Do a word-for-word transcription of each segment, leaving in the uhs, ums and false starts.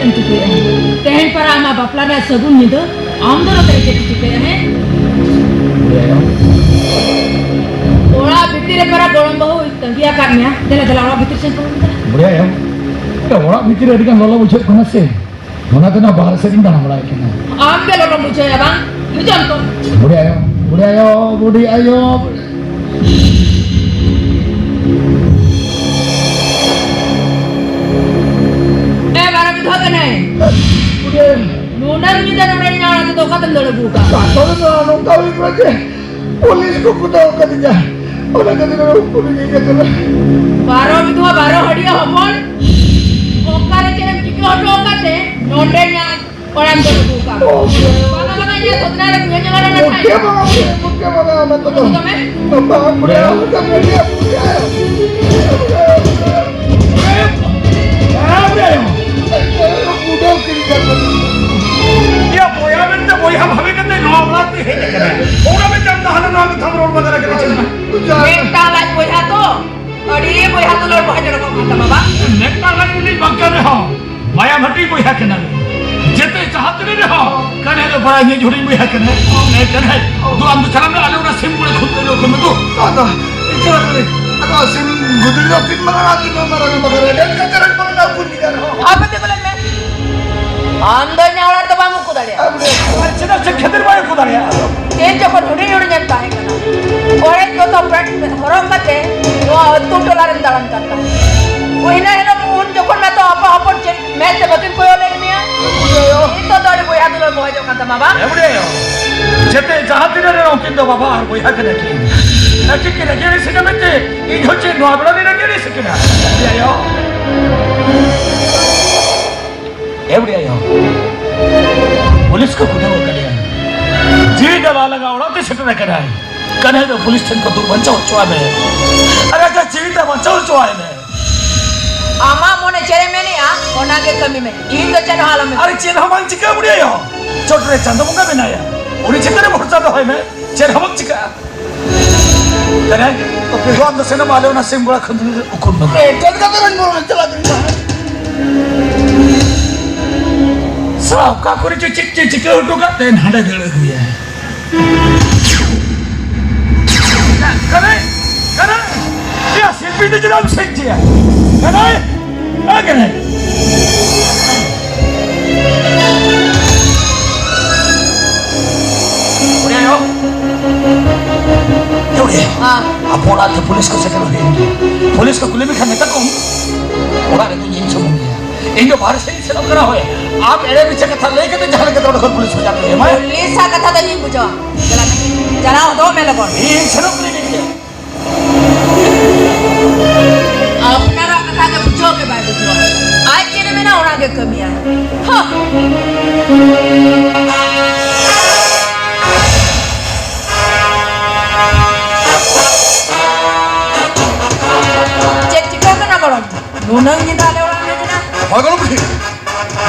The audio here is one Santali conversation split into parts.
ᱪᱮᱫ ᱮᱢ ᱪᱤᱠᱟᱹᱭᱮᱫᱼᱟ? ᱛᱮᱦᱮᱧ ᱯᱟᱨᱟ ᱟᱢᱟᱜ ᱵᱟᱯᱞᱟ ᱨᱮᱱᱟᱜ ᱥᱟᱹᱜᱩᱱ ᱧᱤᱫᱟᱹ, ᱟᱢ ᱫᱚ ᱱᱚᱛᱮ ᱨᱮ ᱪᱮᱫ ᱮᱢ ᱪᱤᱠᱟᱹᱭᱮᱫᱼᱟ, ᱦᱮᱸ? ᱚᱲᱟᱜ ᱵᱷᱤᱛᱤᱨ ᱨᱮ ᱯᱟᱨᱟ ᱜᱚᱲᱚᱢ ᱵᱟᱹᱦᱩ ᱛᱟᱺᱜᱤ ᱟᱠᱟᱫ ᱢᱮᱭᱟ᱾ ᱫᱮᱞᱟ, ᱫᱮᱞᱟ, ᱚᱲᱟᱜ ᱵᱷᱤᱛᱤᱨ ᱥᱮᱱ ᱛᱟᱵᱚᱱ ᱢᱮ᱾ ᱵᱩᱰᱷᱤ ᱟᱭᱳ, ᱚᱲᱟᱜ ᱵᱷᱤᱛᱤᱨ ᱨᱮ ᱟᱹᱰᱤ ᱜᱟᱱ ᱞᱚᱞᱚ ᱵᱩᱡᱷᱟᱹᱜ ᱠᱟᱱᱟ ᱥᱮ, ᱚᱱᱟ ᱛᱮ ᱱᱚᱣᱟ ᱵᱟᱦᱨᱮ ᱥᱮᱫ ᱤᱧ ᱫᱟᱬᱟ ᱵᱟᱲᱟᱭ ᱠᱟᱱᱟ᱾ ᱟᱢ ᱜᱮ ᱞᱚᱞᱚᱢ ᱵᱩᱡᱷᱟᱹᱣᱟ ᱵᱟᱝ? ᱦᱤᱡᱩᱜ ᱟᱢ ᱛᱚ᱾ ᱵᱩᱰᱷᱤ ᱟᱭᱳ, ᱵᱩᱰᱷᱤ ᱟᱭᱳ, ᱵᱩᱰᱷᱤ ᱟᱭᱳ, ᱵᱩᱰᱷᱤ ᱮ ᱵᱟᱨᱚ ᱵᱤᱫᱷᱣᱟ ᱠᱟᱱᱟᱭ᱾ ᱵᱩᱰᱷᱤ ᱟᱭᱳ᱾ ᱱᱩᱱᱟᱹᱝ ᱧᱤᱫᱟᱹ ᱱᱚᱰᱮ ᱤᱧ ᱟᱲᱟᱜ ᱛᱮᱫᱚ ᱚᱠᱟᱛᱮᱢ ᱫᱟᱹᱲ ᱟᱹᱜᱩ ᱟᱠᱟᱫ? ᱠᱟᱛᱷᱟ ᱫᱚ ᱱᱚᱣᱟ ᱱᱚᱝᱠᱟ ᱦᱩᱭ ᱠᱟᱱᱟ ᱡᱮ ᱯᱩᱞᱤᱥ ᱠᱚ ᱠᱚ ᱫᱚᱦᱚ ᱠᱟᱫᱤᱧᱟ᱾ ᱚᱱᱟ ᱠᱷᱟᱹᱛᱤᱨ ᱩᱱᱠᱩ ᱞᱟᱹᱜᱤᱫ ᱜᱮ ᱠᱟᱱᱟ᱾ ᱵᱟᱨᱚ ᱵᱤᱫᱷᱣᱟ ᱵᱟᱨᱚ ᱦᱟᱹᱲᱤᱭᱟᱹ ᱦᱚᱯᱚᱱ, ᱚᱠᱟᱨᱮ ᱪᱮᱫ ᱮᱢ ᱪᱤᱠᱟᱹ ᱦᱚᱴᱚ ᱟᱠᱟᱫ ᱛᱮ ᱱᱚᱰᱮ ᱤᱧᱟᱜ ᱚᱲᱟᱜ ᱮᱢ ᱫᱟᱹᱲ ᱟᱹᱜᱩ ᱟᱠᱟᱫ? ᱵᱟᱝᱟ, ᱵᱟᱝᱟ, ᱤᱧᱟᱹᱜ ᱥᱚᱫᱽᱨᱟ ᱨᱮ ᱠᱩᱭᱟᱹ ᱡᱚᱜᱟ ᱨᱮ ᱱᱟᱠᱷᱟᱭ᱾ ᱢᱩᱠᱷᱭᱟᱹ ᱵᱟᱝᱟ, ᱢᱩᱠᱷᱭᱟᱹ ᱵᱟᱝᱟ, ᱚᱱᱟ ᱠᱚᱫᱚ᱾ ᱟᱹᱜᱩ ᱛᱟᱢᱮ᱾ ᱵᱟᱝ, ᱵᱩᱰᱷᱤ ᱟᱭᱳ, ᱵᱩᱰᱷᱤ ᱟᱭᱳ᱾ ᱵᱩᱰᱷᱟᱹᱣ ᱠᱤᱱ ᱠᱟᱱᱟ᱾ ᱭᱟ ᱵᱚᱭᱦᱟ ᱢᱮᱱᱛᱮ ᱵᱚᱭᱦᱟ ᱵᱷᱟᱵᱮ ᱠᱟᱛᱮ ᱱᱚᱣᱟ ᱚᱲᱟᱜ ᱛᱮ ᱦᱮᱡ ᱟᱠᱟᱱᱟ᱾ ᱚᱱᱟ ᱢᱮᱱᱛᱮ ᱟᱢ ᱫᱚ ᱦᱟᱱᱟ ᱱᱚᱣᱟ ᱠᱟᱛᱷᱟᱢ ᱨᱚᱲ ᱵᱟᱜᱟᱨ ᱟᱠᱟᱱᱟ ᱪᱮᱫ? ᱢᱤᱫᱴᱟᱝ ᱞᱟᱡ ᱵᱚᱭᱦᱟ ᱛᱚ, ᱟᱹᱰᱤ ᱵᱚᱭᱦᱟ ᱫᱩᱞᱟᱹᱲ ᱵᱚᱦᱮ ᱡᱚᱲᱚ ᱠᱚᱜ ᱠᱟᱱ ᱛᱟᱢᱟ ᱵᱟᱝ? ᱢᱤᱫᱴᱟᱝ ᱞᱟᱡ ᱵᱤᱞᱤ ᱵᱟᱝ ᱠᱟᱱ ᱨᱮᱦᱚᱸ, ᱢᱟᱭᱟᱢ ᱦᱟᱹᱴᱤᱧ ᱵᱚᱭᱦᱟ ᱠᱟᱱᱟ ᱞᱮ᱾ ᱡᱮᱛᱮ ᱡᱟᱦᱟᱸ ᱛᱤᱱᱟᱹᱜ ᱨᱮᱦᱚᱸ, ᱠᱟᱱᱦᱮ ᱫᱚ ᱵᱟᱲᱟᱭ ᱢᱮ ᱦᱩᱰᱤᱧ ᱵᱚᱭᱦᱟ ᱠᱟᱱᱟᱭ᱾ ᱦᱮᱸ, ᱠᱟᱱᱦᱮ, ᱫᱩ ᱟᱢ ᱫᱚ ᱪᱟᱞᱟᱜ ᱢᱮ, ᱟᱞᱮ ᱚᱱᱟ ᱥᱤᱢ ᱜᱚᱲᱟ ᱠᱷᱩᱱᱴᱟᱹᱣ ᱡᱚᱠᱷᱚᱱ ᱫᱚ᱾ ᱟᱫᱚ, ᱤᱧ ᱪᱟᱞᱟᱜ ᱠᱟᱹᱱᱟᱹᱧ᱾ ᱟᱫᱚ ᱥᱤᱢ ᱜᱩᱫᱲᱤ ᱫᱚ ᱛᱤᱱ ᱢᱟᱨᱟᱝ ᱟᱨ ᱛᱤᱱ ᱢᱟᱨᱟᱝ ᱵᱟᱠᱷᱨᱟ ᱨᱮ ᱰᱮᱴ ᱠᱟᱛᱮ ᱨᱮ ᱵᱟᱝ ᱟᱹᱜᱩ ᱞᱮᱫᱟ ᱨᱮᱦᱚᱸ᱾ ᱟᱯᱮ ᱛᱮ ᱵᱚᱞᱮ ᱢᱮ᱾ ᱟᱢ ᱫᱚ ᱤᱧᱟᱹᱜ ᱚᱲᱟᱜ ᱨᱮᱫᱚ ᱵᱟᱢ ᱩᱠᱩ ᱫᱟᱲᱮᱭᱟᱜᱼᱟ᱾ ᱟᱨ ᱪᱮᱫᱟᱜ ᱪᱮᱫ ᱠᱷᱟᱹᱛᱤᱨ ᱵᱟᱭ ᱩᱠᱩ ᱫᱟᱲᱮᱭᱟᱜᱼᱟ? ᱤᱧ ᱡᱚᱠᱷᱚᱱ ᱦᱩᱰᱤᱧ ᱦᱩᱰᱤᱧ ᱮᱢ ᱛᱟᱦᱮᱸ ᱠᱟᱱᱟ, ᱚᱲᱮᱡ ᱫᱚᱛᱚ ᱯᱮᱱᱴ ᱦᱚᱨᱚᱜ ᱠᱟᱛᱮ ᱱᱚᱣᱟ ᱟᱹᱛᱩ ᱴᱚᱞᱟ ᱨᱮᱢ ᱫᱟᱬᱟᱱ ᱠᱟᱱ ᱛᱟᱦᱮᱸ᱾ ᱩᱱ ᱦᱤᱞᱳᱜ ᱩᱱ ᱡᱚᱠᱷᱚᱱ ᱢᱟᱛᱚ ᱟᱯᱟ ᱦᱚᱯᱚᱱ ᱪᱮᱫ ᱢᱮᱫ ᱛᱮ ᱵᱟᱹᱠᱤᱱ ᱠᱚᱭᱚᱜ ᱞᱮᱫ ᱢᱮᱭᱟ᱾ ᱱᱤᱛᱚᱜ ᱫᱚ ᱟᱹᱰᱤ ᱵᱚᱭᱦᱟ ᱫᱩᱞᱟᱹᱲ ᱵᱚᱦᱮᱡᱚᱜ ᱠᱟᱱ ᱛᱟᱢᱟ ᱵᱟᱝ? ᱦᱮᱸ ᱵᱩᱰᱷᱤ ᱟᱭᱳ, ᱡᱮᱛᱮ ᱡᱟᱦᱟᱸ ᱛᱤᱱᱟᱹᱜ ᱨᱮ ᱩᱱᱠᱤᱱ ᱫᱚ ᱵᱟᱵᱟ ᱟᱨ ᱵᱚᱭᱦᱟ ᱠᱟᱱᱟ ᱠᱤᱱ᱾ ᱟᱹᱠᱤᱱ ᱠᱤᱱ ᱨᱟᱹᱜᱤ ᱟᱹᱲᱤᱥ ᱟᱠᱟᱱᱟ ᱢᱮᱱᱛᱮ ᱤᱧ ᱦᱚᱸ ᱪᱮᱫ ᱱᱚᱣᱟ ᱵᱮᱲᱟ ᱨᱮ ᱨᱟᱹᱜᱤ ᱟᱹᱲᱤᱥ ᱟᱠᱟᱱᱟ? ᱵᱩᱰᱷᱤ ᱟᱭᱳ᱾ ᱮ ᱵᱩᱰᱷᱤ ᱟᱭᱳ, ᱯᱩᱞᱤᱥ ᱠᱚ ᱠᱩᱫᱟᱹᱣ ᱟᱠᱟᱫᱮᱭᱟ᱾ ᱡᱤᱣᱤ ᱜᱮ ᱵᱟᱭ ᱞᱟᱜᱟ ᱚᱲᱟᱜ ᱛᱮ ᱥᱮᱴᱮᱨ ᱟᱠᱟᱱᱟᱭ᱾ ᱠᱟᱱᱦᱮ ᱫᱚ ᱯᱩᱞᱤᱥ ᱴᱷᱮᱱ ᱠᱚ ᱫᱩᱜ ᱵᱟᱧᱪᱟᱣ ᱦᱚᱪᱚᱣᱟᱭ ᱢᱮ᱾ ᱟᱨ ᱟᱡᱟᱜ ᱡᱤᱣᱤ ᱛᱮ ᱵᱟᱧᱪᱟᱣ ᱦᱚᱪᱚᱣᱟᱭ ᱢᱮ᱾ ᱟᱢᱟᱜ ᱢᱚᱱᱮ ᱪᱮᱫ ᱮ ᱢᱮᱱᱮᱜᱼᱟ, ᱚᱱᱟ ᱜᱮ ᱠᱟᱹᱢᱤ ᱢᱮ᱾ ᱤᱧ ᱫᱚ ᱪᱮᱫ ᱦᱚᱸ ᱟᱞᱚᱢ ᱢᱮᱛᱟᱹᱧᱟ᱾ ᱟᱨ ᱪᱮᱫ ᱦᱚᱸ ᱵᱟᱝ ᱪᱤᱠᱟᱹ ᱵᱩᱰᱷᱤ ᱟᱭᱳ᱾ ᱪᱚᱴ ᱨᱮ ᱪᱟᱸᱫᱚ ᱵᱚᱸᱜᱟ ᱢᱮᱱᱟᱭᱟ, ᱩᱱᱤ ᱪᱮᱛᱟᱱ ᱨᱮ ᱵᱷᱚᱨᱥᱟ ᱫᱚᱦᱚᱭ ᱢᱮ, ᱪᱮᱫ ᱦᱚᱸ ᱵᱟᱝ ᱪᱤᱠᱟᱹᱜᱼᱟ᱾ ᱛᱟᱦᱞᱮ, ᱳᱠᱮ, ᱫᱩ ᱟᱢ ᱫᱚ ᱥᱮᱱᱚᱜ ᱢᱮ, ᱟᱞᱮ ᱚᱱᱟ ᱥᱤᱢ ᱜᱚᱲᱟ ᱠᱷᱚᱱ ᱫᱚ ᱩᱠᱩᱨ ᱢᱮ᱾ ᱮ, ᱪᱮᱫ ᱠᱟᱛᱮ ᱵᱮᱱ ᱵᱚᱞᱚᱱᱟ? ᱪᱟᱞᱟᱜ ᱵᱤᱱ ᱛᱟᱦᱮᱸᱫ᱾ ᱥᱟᱞᱟ ᱚᱠᱟ ᱠᱚᱨᱮ ᱪᱚ ᱪᱮᱫ ᱪᱚ ᱪᱤᱠᱟᱹ ᱦᱚᱴᱚ ᱠᱟᱜ ᱛᱮ ᱦᱟᱸᱰᱮ ᱫᱟᱹᱲ ᱟᱹᱜᱩᱭᱟ᱾ ᱠᱟᱱᱟᱭ, ᱠᱟᱱᱟᱭ, ᱭᱟ ᱥᱤᱞᱯᱤ ᱫᱚ ᱪᱮᱫᱟᱜ ᱮᱢ ᱥᱮᱡ ᱪᱮᱭᱟ? ᱠᱟᱱᱟᱭ, ᱟ ᱠᱟᱱᱟᱭ᱾ ᱩᱱᱤ ᱟᱭᱳ, ᱮ ᱩᱱᱤ ᱟᱭᱳ, ᱦᱮᱸ᱾ ᱟᱵᱚ ᱚᱲᱟᱜ ᱨᱮ ᱯᱩᱞᱤᱥ ᱠᱚ ᱥᱮᱴᱮᱨ ᱦᱩᱭᱮᱱ ᱜᱮᱭᱟ᱾ ᱯᱩᱞᱤᱥ ᱠᱚ ᱠᱩᱞᱤ ᱢᱮᱠᱷᱟᱱ ᱢᱮᱛᱟ ᱠᱚᱢ, ᱚᱲᱟᱜ ᱨᱮᱫᱚ ᱤᱧ ᱥᱩᱢᱩᱝ ᱜᱮᱭᱟ᱾ ᱤᱧ ᱫᱚ ᱵᱟᱦᱨᱮ ᱥᱮᱫ ᱤᱧ ᱥᱮᱱᱚᱜ ᱠᱟᱱᱟ, ᱦᱳᱭ᱾ ᱟᱢ ᱮᱲᱮ ᱢᱤᱪᱷᱟᱹ ᱠᱟᱛᱷᱟ ᱞᱟᱹᱭ ᱠᱟᱛᱮ ᱡᱟᱦᱟᱸ ᱞᱮᱠᱟᱛᱮ ᱚᱸᱰᱮ ᱠᱷᱚᱱ ᱯᱩᱞᱤᱥ ᱵᱟᱡᱟᱨ ᱠᱚ ᱮᱢᱟᱭᱟ᱾ ᱯᱩᱞᱤᱥ ᱟᱜ ᱠᱟᱛᱷᱟ ᱫᱚ ᱤᱧ ᱵᱩᱡᱷᱟᱹᱣᱟ᱾ ᱪᱟᱞᱟᱜ ᱢᱮ᱾ ᱪᱟᱞᱟᱣ ᱦᱚᱫᱚᱜ ᱢᱮ ᱞᱚᱜᱚᱱ᱾ ᱤᱧ ᱥᱮᱱᱚᱜ ᱠᱟᱹᱱᱟᱹᱧ ᱱᱤᱡᱮ᱾ ᱟᱯᱱᱟᱨᱟᱜ ᱠᱟᱛᱷᱟ ᱜᱮ ᱵᱩᱡᱷᱟᱹᱣ ᱜᱮ ᱵᱟᱭ ᱵᱩᱡᱷᱟᱹᱣᱟ᱾ ᱟᱡ ᱪᱮᱫ ᱮ ᱢᱮᱱᱟ ᱚᱱᱟ ᱜᱮ ᱠᱟᱹᱢᱤᱭᱟ᱾ ᱦᱟᱸ᱾ ᱪᱮᱫ ᱪᱤᱠᱟᱹ ᱠᱟᱱᱟ ᱜᱚᱲᱚᱢ? ᱱᱩᱱᱟᱹᱝ ᱧᱤᱫᱟᱹ ᱟᱞᱮ ᱚᱲᱟᱜ ᱮᱢ ᱦᱮᱡ ᱮᱱᱟ? ᱦᱳᱭ ᱜᱚᱲᱚᱢ ᱵᱩᱰᱷᱤ,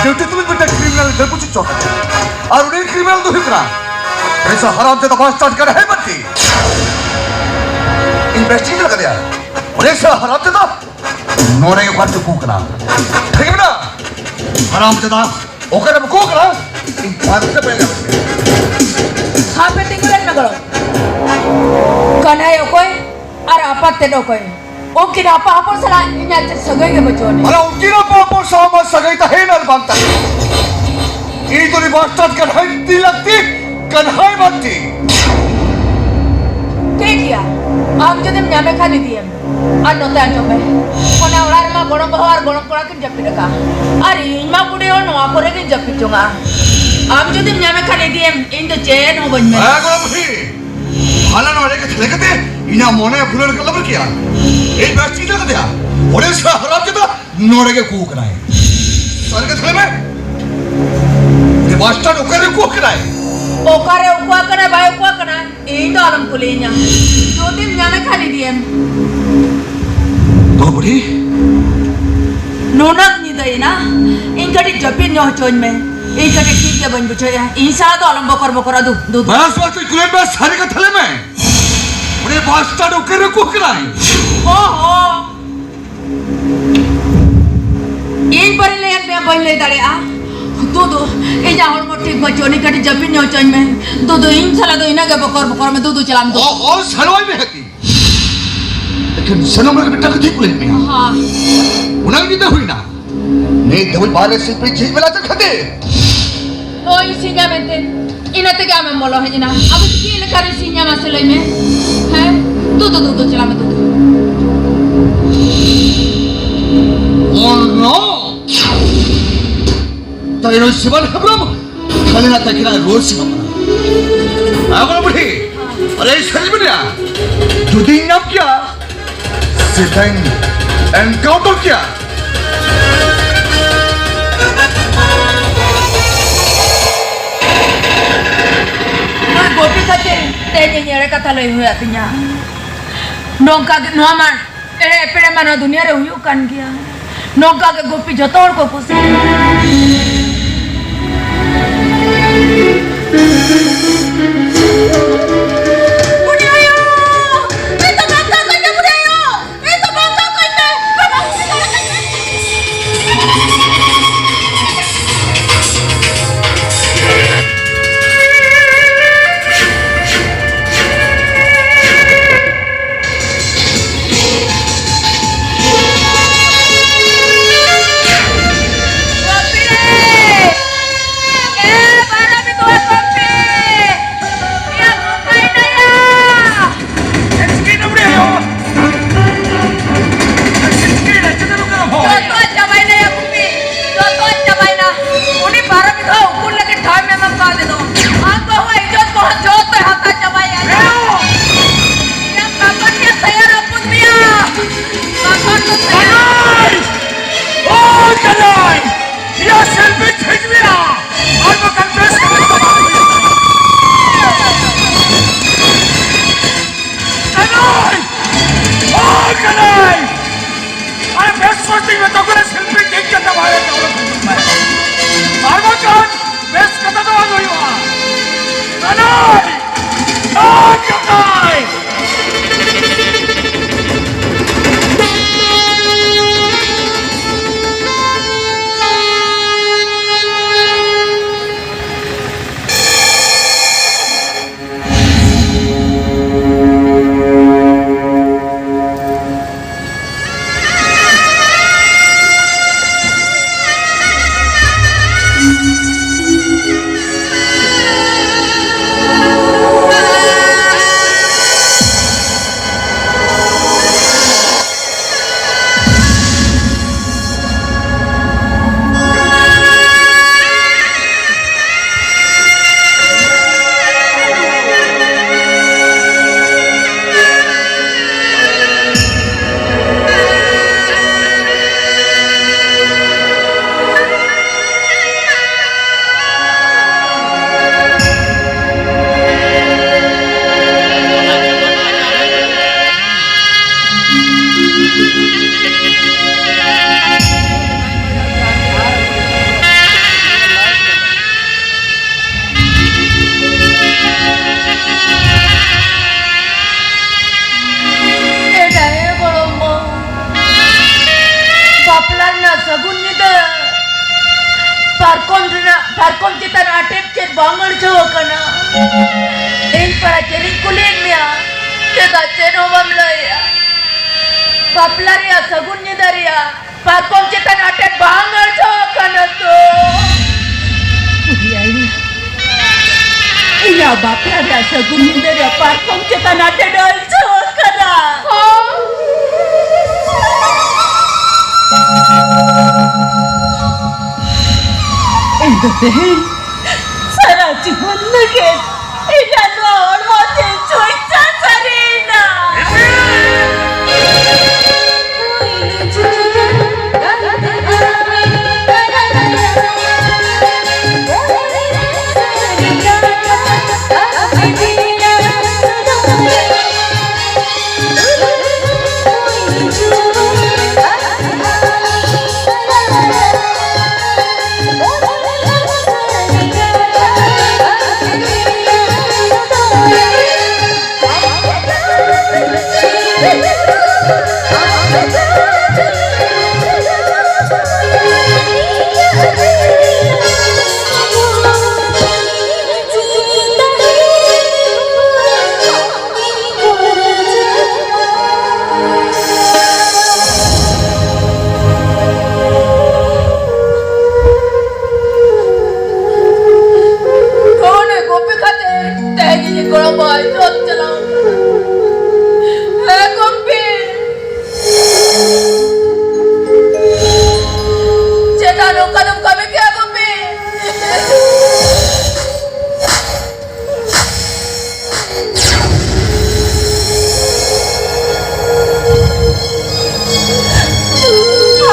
ᱰᱤᱭᱩᱴᱤ ᱛᱩᱞᱩᱡ ᱢᱤᱫᱴᱟᱝ ᱠᱨᱤᱢᱤᱱᱟᱞ ᱰᱟᱹᱠᱩ ᱪᱤᱪᱚ ᱠᱟᱱᱟ᱾ ᱟᱨ ᱩᱱᱤ ᱠᱨᱤᱢᱤᱱᱟᱞ ᱫᱚ ᱦᱩᱭᱩᱜ ᱠᱟᱱᱟ ᱩᱱᱤ ᱥᱟ ᱦᱟᱨᱟᱢ ᱡᱟᱫᱟ ᱵᱟᱥᱴᱟᱨᱰ ᱠᱟᱱᱟ ᱦᱮᱢᱚᱱᱛᱤ᱾ ᱤᱧ ᱵᱮᱥ ᱴᱷᱤᱠ ᱧᱮᱞ ᱠᱟᱫᱮᱭᱟ᱾ ᱩᱱᱤ ᱥᱟ ᱦᱟᱨᱟᱢ ᱡᱟᱫᱟ ᱱᱚᱰᱮ ᱜᱮ ᱚᱠᱟᱨᱮ ᱪᱚ ᱠᱩ ᱠᱟᱱᱟ᱾ ᱴᱷᱤᱠ ᱢᱮᱱᱟᱜᱼᱟ? ᱦᱟᱨᱟᱢ ᱡᱟᱫᱟ ᱚᱠᱟᱨᱮ ᱠᱩ ᱠᱟᱱᱟ? ᱤᱧ ᱯᱟᱱᱛᱮ ᱯᱮ ᱧᱟᱢ ᱠᱮᱫᱮᱭᱟ᱾ ᱦᱟᱯᱮ ᱛᱤᱸᱜᱩ ᱞᱮᱱ ᱢᱮ ᱜᱚᱲᱚᱢ᱾ ᱠᱟᱱᱦᱟᱭ ᱚᱠᱚᱭ? ᱟᱨ ᱟᱯᱟᱛ ᱛᱮᱫ ᱚᱠᱚᱭ? ᱩᱱᱠᱤᱱ ᱟᱯᱟ ᱦᱚᱯᱚᱱ ᱥᱟᱞᱟᱜ ᱤᱧᱟᱹᱜ ᱪᱮᱫ ᱥᱟᱹᱜᱟᱹᱭ ᱜᱮ ᱵᱟᱹᱪᱩᱜ ᱟᱹᱱᱤᱡ᱾ ᱟᱨ ᱩᱱᱠᱤᱱ ᱟᱯᱟ ᱦᱚᱯᱚᱱ ᱥᱟᱶ ᱢᱟ ᱥᱟᱹᱜᱟᱹᱭ ᱛᱟᱦᱮᱸᱭᱮᱱ ᱟᱨ ᱵᱟᱝ ᱛᱟᱦᱮᱸᱭᱮᱱ, ᱤᱧ ᱫᱚ ᱩᱱᱤ ᱵᱟᱥᱴᱟᱨᱰ ᱠᱟᱱᱦᱟᱭ ᱤᱫᱤ ᱞᱟᱹᱠᱛᱤ, ᱠᱟᱱᱦᱟᱭ ᱵᱟᱹᱲᱛᱤ᱾ ᱴᱷᱤᱠ ᱜᱮᱭᱟ, ᱟᱢ ᱡᱩᱫᱤᱢ ᱧᱟᱢᱮ ᱠᱷᱟᱱ ᱤᱫᱤᱭᱮᱢ᱾ ᱟᱨ ᱱᱚᱛᱮ ᱟᱸᱡᱚᱢ ᱢᱮ, ᱚᱱᱟ ᱚᱲᱟᱜ ᱨᱮᱢᱟ ᱜᱚᱲᱚᱢ ᱵᱟᱹᱦᱩ ᱟᱨ ᱜᱚᱲᱚᱢ ᱠᱚᱲᱟ ᱠᱤᱱ ᱡᱟᱹᱯᱤᱫ ᱟᱠᱟᱫᱼᱟ, ᱟᱨ ᱤᱧ ᱢᱟ ᱵᱩᱰᱷᱤ ᱦᱚᱲ ᱱᱚᱣᱟ ᱠᱚᱨᱮ ᱜᱤᱧ ᱡᱟᱹᱯᱤᱫ ᱡᱚᱝᱟ᱾ ᱟᱢ ᱡᱩᱫᱤᱢ ᱧᱟᱢᱮ ᱠᱷᱟᱱ ᱤᱫᱤᱭᱮᱢ, ᱤᱧ ᱫᱚ ᱪᱮᱫ ᱦᱚᱸ ᱵᱟᱹᱧ ᱢᱮᱱᱟ᱾ ᱦᱮᱸ ᱜᱚᱲᱚᱢ ᱵᱩᱰᱷᱤ, ᱦᱟᱱᱟ ᱱᱚᱰᱮ ᱜᱮ ᱛᱟᱦᱮᱸ ᱠᱟᱛᱮ ᱤᱧᱟᱹᱜ ᱢᱚᱱᱮ ᱵᱷᱩᱞᱟᱹᱣ ᱞᱮᱠᱟ ᱞᱟᱵᱟᱨ ᱠᱮᱭᱟ᱾ ᱤᱧ ᱵᱟᱥ ᱪᱤᱱᱛᱟᱹ ᱠᱟᱫᱮᱭᱟ, ᱚᱸᱰᱮ ᱥᱮ ᱦᱟᱨᱟᱢ ᱡᱟᱫᱟ ᱱᱚᱰᱮ ᱜᱮ ᱠᱩ ᱠᱟᱱᱟᱭ᱾ ᱥᱟᱹᱨᱤ ᱠᱟᱛᱷᱟ ᱞᱟᱹᱭ ᱢᱮ, ᱩᱱᱤ ᱵᱟᱥᱴᱟᱨᱰ ᱚᱠᱟᱨᱮ ᱠᱩ ᱠᱟᱱᱟᱭ? ᱚᱠᱟᱨᱮ ᱩᱠᱩ ᱟᱠᱟᱱᱟᱭ ᱵᱟᱭ ᱩᱠᱩ ᱟᱠᱟᱱᱟ, ᱤᱧ ᱫᱚ ᱟᱞᱚᱢ ᱠᱩᱞᱤᱭᱤᱧᱟ᱾ ᱡᱩᱫᱤᱢ ᱧᱟᱢᱮ ᱠᱷᱟᱱ ᱤᱫᱤᱭᱮᱢ᱾ ᱵᱟᱹᱵᱩ ᱵᱩᱰᱷᱤ, ᱱᱩᱱᱟᱹᱜ ᱧᱤᱫᱟᱹᱭᱮᱱᱟ, ᱤᱧ ᱠᱟᱹᱴᱤᱡ ᱡᱟᱹᱯᱤᱫ ᱧᱚᱜ ᱦᱚᱪᱚᱧ ᱢᱮ᱾ ᱤᱧ ᱠᱟᱹᱴᱤᱡ ᱴᱷᱤᱠ ᱜᱮ ᱵᱟᱹᱧ ᱵᱩᱡᱷᱟᱹᱣᱮᱫᱼᱟ᱾ ᱤᱧ ᱥᱟᱶ ᱫᱚ ᱟᱞᱚᱢ ᱵᱚᱠᱚᱨ ᱵᱚᱠᱚᱨᱟ, ᱫᱩ, ᱫᱩ, ᱫᱩ᱾ ᱵᱟᱥ, ᱵᱟᱥ, ᱤᱧ ᱠᱩᱞᱤᱭᱮᱫ ᱢᱮᱭᱟ, ᱥᱟᱹᱨᱤ ᱠᱟᱛᱷᱟ ᱞᱟᱹᱭ ᱢᱮ᱾ ᱩᱱᱤ ᱵᱟᱥᱴᱟᱨᱰ ᱚᱠᱟᱨᱮ ᱠᱩ ᱠᱟᱱᱟᱭ? ᱚ ᱦᱚ᱾ ᱤᱧ ᱯᱟᱹᱨᱤ ᱞᱟᱹᱭᱟᱫ ᱢᱮᱭᱟ, ᱵᱟᱹᱧ ᱞᱟᱹᱭ ᱫᱟᱲᱮᱭᱟᱜᱼᱟ᱾ ᱫᱩᱫᱩ, ᱤᱧᱟᱹᱜ ᱦᱚᱲᱢᱚ ᱴᱷᱤᱠ ᱵᱟᱹᱪᱩᱜ ᱟᱹᱱᱤᱡ, ᱠᱟᱹᱴᱤᱡ ᱡᱟᱹᱯᱤᱫ ᱧᱚᱜ ᱦᱚᱪᱚᱧ ᱢᱮ᱾ ᱫᱩᱫᱩ, ᱤᱧ ᱥᱟᱞᱟᱜ ᱫᱚ ᱤᱱᱟᱹᱜ ᱜᱮ ᱵᱚᱠᱚᱨ ᱵᱚᱠᱚᱨ ᱢᱮ᱾ ᱫᱩᱫᱩ, ᱪᱟᱞᱟᱜ ᱢᱮ ᱫᱩᱫᱩ᱾ ᱚ, ᱚ, ᱥᱮᱱᱚᱜ ᱟᱭ ᱢᱮ ᱦᱟᱹᱛᱤ᱾ ᱮᱠᱷᱟᱱ ᱥᱮᱱᱚᱜ ᱨᱮ ᱢᱤᱫᱴᱟᱝ ᱠᱟᱛᱷᱟᱧ ᱠᱩᱞᱤᱭᱮᱫ ᱢᱮᱭᱟ᱾ ᱦᱮᱸ᱾ ᱚᱱᱟ ᱜᱮ ᱧᱤᱫᱟᱹ ᱦᱩᱭᱱᱟ᱾ ᱱᱤᱛ ᱫᱷᱟᱹᱵᱤᱡ ᱵᱟᱦᱨᱮ ᱥᱤᱞᱯᱤᱧ ᱡᱷᱤᱡ ᱢᱮᱞᱟ ᱪᱮᱫ ᱠᱷᱟᱹᱛᱤᱨ? ᱦᱳᱭ, ᱥᱤᱧᱟ ᱢᱮᱱᱛᱮ᱾ ᱤᱱᱟᱹ ᱛᱮᱜᱮ ᱟᱢᱮᱢ ᱵᱚᱞᱚ ᱦᱮᱡ ᱮᱱᱟ᱾ ᱟᱫᱚ ᱪᱮᱫ ᱞᱮᱠᱟᱨᱮ ᱥᱤᱧᱟ ᱢᱟᱥᱮ ᱞᱟᱹᱭ ᱢᱮ? ᱦᱮᱸ? ᱫᱩᱫᱩ, ᱫᱩᱫᱩ, ᱪᱟᱞᱟᱜ ᱢᱮ ᱫᱩᱫᱩ᱾ Oh no! ᱛᱟᱭᱱᱚᱢ ᱥᱤᱵᱟᱱ ᱦᱮᱢᱵᱨᱚᱢ, ᱠᱷᱟᱞᱤ ᱱᱟ ᱛᱟᱠᱤᱱᱟ ᱨᱩᱣᱟᱹᱲ ᱥᱤᱢᱟ ᱢᱟᱱᱟ᱾ ᱟᱜᱚ ᱵᱩᱰᱷᱤ, ᱟᱨᱮ ᱥᱟᱹᱨᱤ ᱵᱮᱱᱟ, ᱡᱩᱫᱤᱧ ᱧᱟᱢ ᱠᱮᱭᱟ, ᱥᱮᱫᱟᱧ encounter ᱠᱮᱭᱟ᱾ ᱱᱚᱣᱟ ᱜᱳᱯᱤ ᱠᱷᱟᱹᱛᱤᱨ ᱛᱮᱦᱮᱧ ᱤᱧ ᱮᱲᱮ ᱠᱟᱛᱷᱟ ᱞᱟᱹᱭ ᱦᱩᱭᱟᱫ ᱛᱤᱧᱟ᱾ ᱱᱚᱝᱠᱟ ᱜᱮ ᱱᱚᱣᱟ ᱢᱟ ᱮᱲᱮ ᱮᱯᱮᱲᱮ ᱢᱟ ᱱᱚᱣᱟ ᱫᱩᱱᱤᱭᱟᱹ ᱨᱮ ᱦᱩᱭᱩᱜ ᱠᱟᱱ ᱜᱮᱭᱟ᱾ ᱱᱚᱝᱠᱟ ᱜᱮ ᱜᱳᱯᱤ ᱡᱚᱛᱚ ᱦᱚᱲ ᱠᱚ ᱠᱩᱥᱤᱭᱟᱜᱼᱟ᱾ ᱵᱩᱰᱷᱤ ᱟᱭᱳ! ᱱᱤᱛᱚᱜ ᱵᱟᱧᱪᱟᱣ ᱠᱟᱭ ᱢᱮ, ᱵᱩᱰᱷᱤ ᱟᱭᱳ! ᱱᱤᱛᱚᱜ ᱵᱟᱧᱪᱟᱣ ᱠᱟᱭ ᱢᱮ! ᱜᱳᱯᱤ ᱨᱮ! ᱮ ᱵᱟᱨᱚ ᱵᱤᱜᱷᱟᱹ ᱜᱳᱯᱤ! ᱮ ᱜᱳᱯᱤ ᱱᱟᱭᱟ! ᱮ ᱪᱤᱠᱟᱹᱭᱮᱱᱟ ᱵᱩᱰᱷᱤ ᱟᱭᱳ? ᱮ ᱪᱤᱠᱟᱹᱭᱮᱱᱟ? ᱪᱤᱠᱟᱹ ᱱᱚᱝᱠᱟ ᱦᱚᱭ? ᱡᱚᱛᱚ ᱪᱟᱵᱟᱭᱮᱱᱟ ᱭᱟ ᱜᱳᱯᱤ, ᱡᱚᱛᱚ ᱪᱟᱵᱟᱭᱮᱱᱟ᱾ ᱩᱱᱤ ᱵᱟᱨᱚ ᱵᱤᱜᱷᱟᱹ ᱩᱠᱩᱨ ᱞᱟᱹᱜᱤᱫ ᱴᱷᱟᱶ ᱮᱢ ᱮᱢ ᱠᱟᱣᱫᱮ ᱫᱚ᱾ ᱟᱢ ᱵᱟᱹᱦᱩᱣᱟᱜ ᱤᱡᱽᱡᱚᱛ ᱠᱚᱦᱚᱸ ᱡᱚᱛᱚᱭ ᱦᱟᱛᱟᱣ ᱪᱟᱵᱟᱭᱟ᱾ ᱮ! ᱮ ᱵᱟᱵᱟ, ᱱᱤᱭᱟᱹ ᱥᱟᱭᱟ ᱨᱟᱹᱯᱩᱫ ᱢᱮᱭᱟ᱾ ᱵᱟᱵᱟ ᱫᱚ ᱥᱟᱭᱟ ᱠᱟᱱᱟᱭ! ᱳ ᱠᱟᱱᱟᱭ! ᱱᱤᱭᱟᱹ ᱥᱮᱞᱯᱤ ᱴᱷᱤᱠ ᱢᱮᱭᱟ᱾ ᱟᱨ ᱵᱟᱠᱷᱟᱱ ᱵᱮᱥ ᱠᱟᱛᱮ ᱪᱟᱵᱟ ᱦᱩᱭᱩᱜᱼᱟ᱾ ᱠᱟᱱᱟᱭ! ᱳ ᱠᱟᱱᱟᱭ! ᱟᱨ ᱵᱮᱥ ᱥᱚᱡᱽ ᱛᱤᱧ ᱢᱮᱛᱟ ᱠᱚ ᱠᱟᱱᱟ, ᱥᱤᱞᱯᱤ ᱴᱷᱤᱠ ᱠᱟᱛᱮ ᱵᱟᱦᱨᱮ ᱪᱟᱣᱞᱮ ᱠᱚ ᱡᱚᱢ ᱢᱮ᱾ ᱟᱨ ᱵᱟᱝᱠᱷᱟᱱ ᱵᱮᱥ ᱠᱟᱛᱷᱟ ᱫᱚ ᱵᱟᱝ ᱦᱩᱭᱩᱜᱼᱟ᱾ ᱠᱟᱱᱟᱭ! ᱳ ᱠᱟᱱᱟᱭ! ᱵᱟᱯᱞᱟ ᱨᱮᱭᱟᱜ ᱥᱟᱹᱜᱩᱱ ᱧᱤᱫᱟᱹ ᱨᱮᱭᱟᱜ ᱯᱟᱨᱠᱚᱢ ᱪᱮᱛᱟᱱ ᱟᱴᱮᱫ ᱵᱟᱝ ᱟᱹᱲᱡᱷᱟᱹ ᱟᱠᱟᱱᱟ ᱛᱚ? ᱵᱩᱰᱷᱤ ᱟᱭᱳ, ᱤᱧᱟᱹᱜ ᱵᱟᱯᱞᱟ ᱨᱮᱭᱟᱜ ᱥᱟᱹᱜᱩᱱ ᱧᱤᱫᱟᱹ ᱨᱮᱭᱟᱜ ᱯᱟᱨᱠᱚᱢ ᱪᱮᱛᱟᱱ ᱟᱴᱮᱫ ᱟᱹᱲᱡᱷᱟᱹ ᱟᱠᱟᱱᱟ᱾ ᱦᱚᱸ᱾ ᱤᱧ ᱫᱚ ᱛᱮᱦᱮᱧ ᱥᱟᱨᱟ ᱡᱤᱵᱚᱱ ᱞᱟᱹᱜᱤᱫ ᱤᱧᱟᱹᱜ ᱱᱚᱣᱟ ᱦᱚᱲᱢᱚ ᱛᱮ ᱪᱩᱭᱪᱟ ᱥᱟᱹᱨᱤᱭᱮᱱᱟ᱾ ᱱᱚᱰᱮ ᱜᱩᱯᱤ ᱠᱷᱟᱹᱛᱤᱨ ᱛᱮᱦᱮᱧ ᱤᱧ ᱜᱚᱲᱚᱢ ᱵᱟᱭ ᱥᱚᱛ ᱪᱟᱞᱟᱣ ᱠᱟᱱᱟ᱾ ᱦᱮᱸ ᱜᱩᱯᱤ, ᱪᱮᱫᱟᱜ ᱱᱚᱝᱠᱟ ᱫᱚᱢ ᱠᱟᱹᱢᱤ ᱠᱮᱜᱼᱟ ᱜᱩᱯᱤ?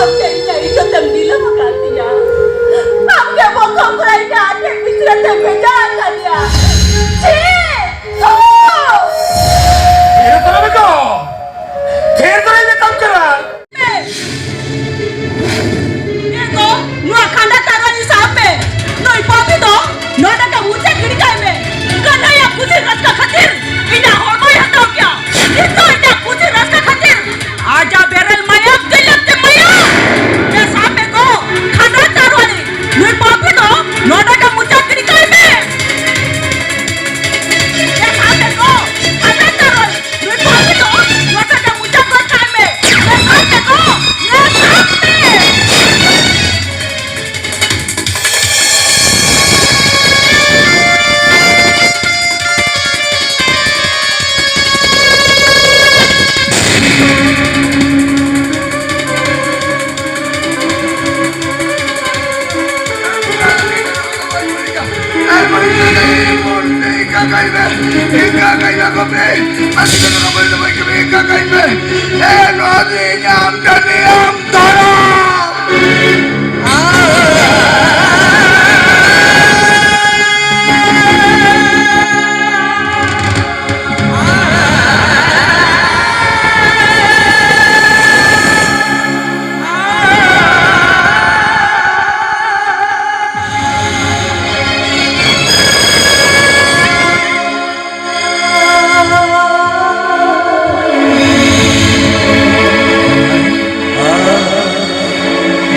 ᱟᱢ ᱜᱮ ᱤᱧᱟᱜ ᱤᱡᱽᱡᱚᱛ ᱮᱢ ᱱᱤᱞᱟᱹᱢ ᱟᱠᱟᱫ ᱛᱤᱧᱟ᱾ ᱟᱢ ᱜᱮ ᱵᱚᱠᱚ ᱠᱚᱲᱟ ᱤᱧᱟᱜ ᱟᱴᱮᱫ ᱵᱤᱪᱨᱟᱹ ᱛᱮᱢ ᱵᱷᱮᱡᱟ ᱟᱠᱟᱫᱤᱧᱟ᱾ ᱪᱷᱤ! ᱛᱷᱩ! ᱤᱧ ᱠᱟᱠᱟᱧ ᱢᱮ ᱜᱚᱯᱤ, ᱟᱹᱰᱤ ᱡᱳᱨ ᱨᱚᱦᱚᱭ ᱫᱚ ᱵᱟᱹᱧ ᱠᱟᱹᱢᱤ, ᱤᱧ ᱠᱟᱠᱟᱧ ᱢᱮ᱾ ᱮ, ᱱᱚᱣᱟ ᱫᱚ ᱤᱧ ᱟᱢ ᱴᱷᱮᱱ ᱤᱧ ᱟᱢ ᱛᱟᱨᱟ᱾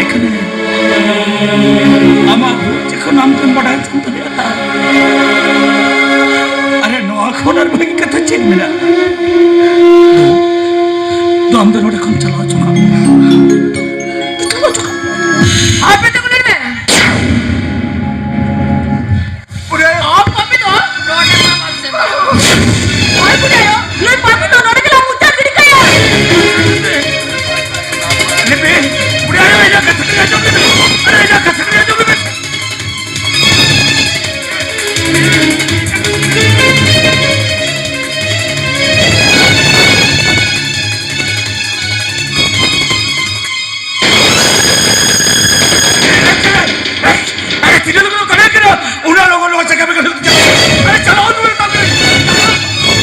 ᱮᱠᱷᱟᱱ ᱟᱢᱟᱜ ᱵᱷᱩᱞ ᱡᱚᱠᱷᱚᱱ ᱟᱢ ᱛᱮᱢ ᱵᱟᱰᱟᱭ ᱛᱟᱢ ᱛᱟᱞᱮᱭᱟ, ᱟᱨᱮ, ᱱᱚᱣᱟ ᱠᱷᱚᱱ ᱟᱨ ᱵᱷᱟᱹᱜᱤ ᱠᱟᱛᱷᱟ ᱪᱮᱫ ᱢᱮᱱᱟᱜᱼᱟ? ᱫᱩ, ᱟᱢ ᱫᱚ ᱱᱚᱰᱮ ᱠᱷᱚᱱ ᱪᱟᱞᱟᱣ ᱦᱚᱪᱚ ᱠᱟᱜ ᱢᱮ᱾ ᱪᱟᱞᱟᱣ ᱦᱚᱪᱚ ᱠᱟᱜ ᱢᱮ᱾ ᱟᱨ ᱢᱤᱫᱴᱮᱱ ᱠᱩᱞᱤ ᱢᱮ᱾ ᱯᱩᱨᱟᱹ ᱟᱢ ᱠᱚᱯᱤ ᱫᱚ ᱱᱚᱰᱮ ᱠᱷᱚᱱ ᱵᱟᱢ ᱥᱮᱱ ᱫᱟᱲᱮᱭᱟᱜᱼᱟ᱾ ᱟᱨ ᱯᱩᱨᱟᱹ ᱱᱩᱭ ᱯᱟᱯᱤ ᱫᱚ ᱱᱚᱰᱮ ᱜᱮᱞᱟᱝ ᱢᱩᱪᱟᱹᱫ ᱜᱤᱰᱤ ᱠᱟᱭᱟ᱾ ᱞᱤᱯᱤ, ᱯᱩᱨᱟᱹ ᱟᱨᱮ ᱤᱧᱟᱹᱜ ᱠᱟᱛᱷᱟ ᱠᱟᱹᱴᱤᱡ ᱟᱸᱡᱚᱢ ᱞᱮᱢᱮ᱾ ᱟᱨᱮ ᱤᱧᱟᱹᱜ ᱠᱟᱛᱷᱟ ᱠᱟᱹᱴᱤᱡ ᱟᱸᱡᱚᱢ ᱞᱮᱢᱮ᱾ ᱟᱨᱮ ᱛᱤᱱᱟᱹᱜ ᱞᱚᱜᱚᱱ ᱠᱟᱱᱟ ᱠᱟᱱᱟ, ᱩᱱᱟᱹᱜ ᱞᱚᱜᱚᱱ ᱞᱚᱜᱚᱱ ᱪᱟᱠᱟ ᱵᱮᱜᱚᱨ ᱦᱩᱭᱩᱜ ᱛᱤᱧᱟ᱾ ᱟᱨᱮ ᱪᱟᱞᱟᱣ ᱫᱩᱣᱟᱹᱨ ᱛᱟᱢ ᱠᱟᱹᱱᱟᱹᱧ᱾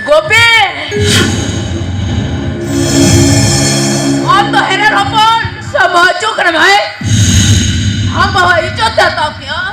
ᱜᱳᱯᱤ! ᱟᱢ ᱫᱚ ᱦᱮᱨᱮᱞ ᱦᱚᱯᱚᱱ ᱥᱮ ᱢᱟᱹᱪᱩ ᱠᱟᱱᱟᱢ, ᱦᱮᱸ? ᱟᱢ ᱵᱟᱵᱟ ᱤᱡᱽᱡᱚᱛ ᱮ ᱦᱟᱛᱟᱣ ᱠᱮᱜᱼᱟ᱾